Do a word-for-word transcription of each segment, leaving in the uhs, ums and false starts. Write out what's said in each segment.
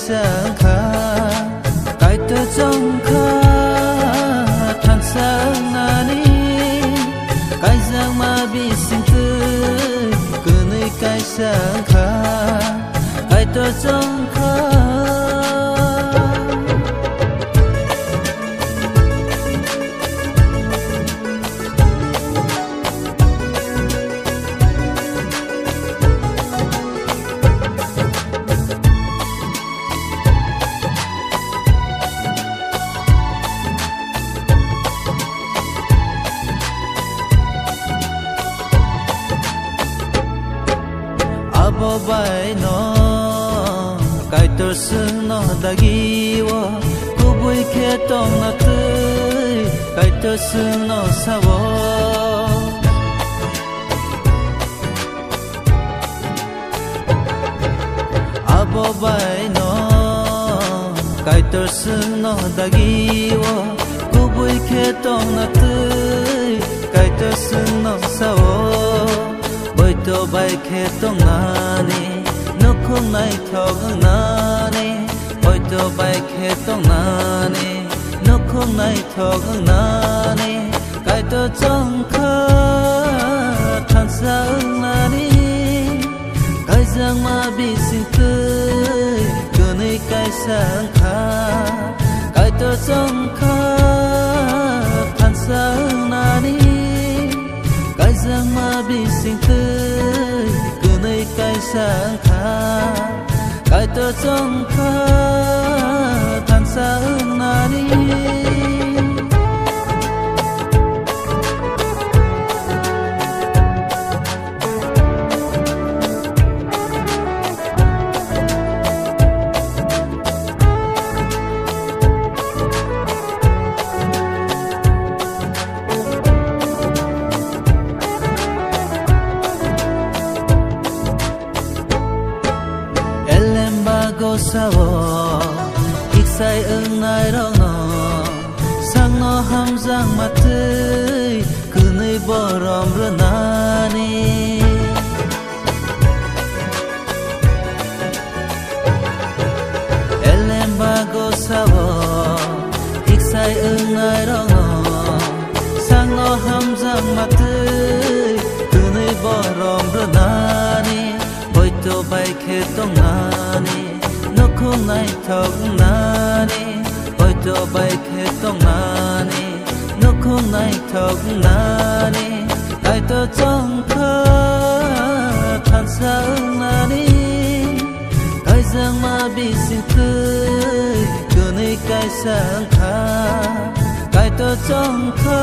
Wngkha, Kaitor chongkha thansa wngnani, kaijakma bisingtwi kwnwi kaisa wngkha, Kaitor chongkha. Abo bai no Kaitor chwngno dagi o kubui khe tongna twi Kaitor chwngno sao. Abo bai no Kaitor chwngno dagi o kubui khe tongna twi Kaitor chwngno sao. Boito bai khe tongnani, nukhung naithok wngnani, boito bai khe tongnani, nukhung naithok wngnani, Kaitor chongkha thansa wngnani, kaijakma bisingtwi kwnwi kaisa wngkha, Kaitor chongkha thansa wngnani. Kaijakma bisingtwi kwnwi kaisa wngkha, Kaitor chongkha thansa wngnani. Elemba gosao kiksai wngnai rokno sakno hamjakma twi kwnwi borom rwnani. Elemba gosao kiksai wngnai rokno sakno hamjakma twi kwnwi borom rwnani, boito bai khe tongnani, nukhung naithok wngnani, boito bai khe tongnani, nukhung naithok wngnani, Kaitor chongkha thansa wngnani, kaijakma bisingtwi kwnwi kaisa wngkha, Kaitor chongkha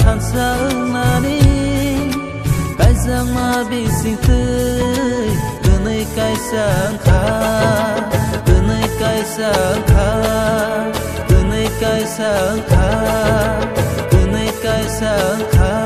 thansa wngnani, kaijakma bisingtwi kwnwi kaisa wngkha, kwnwi kaisa wngkha, kwnwi kaisa wngkha, kwnwi kaisa wngkha.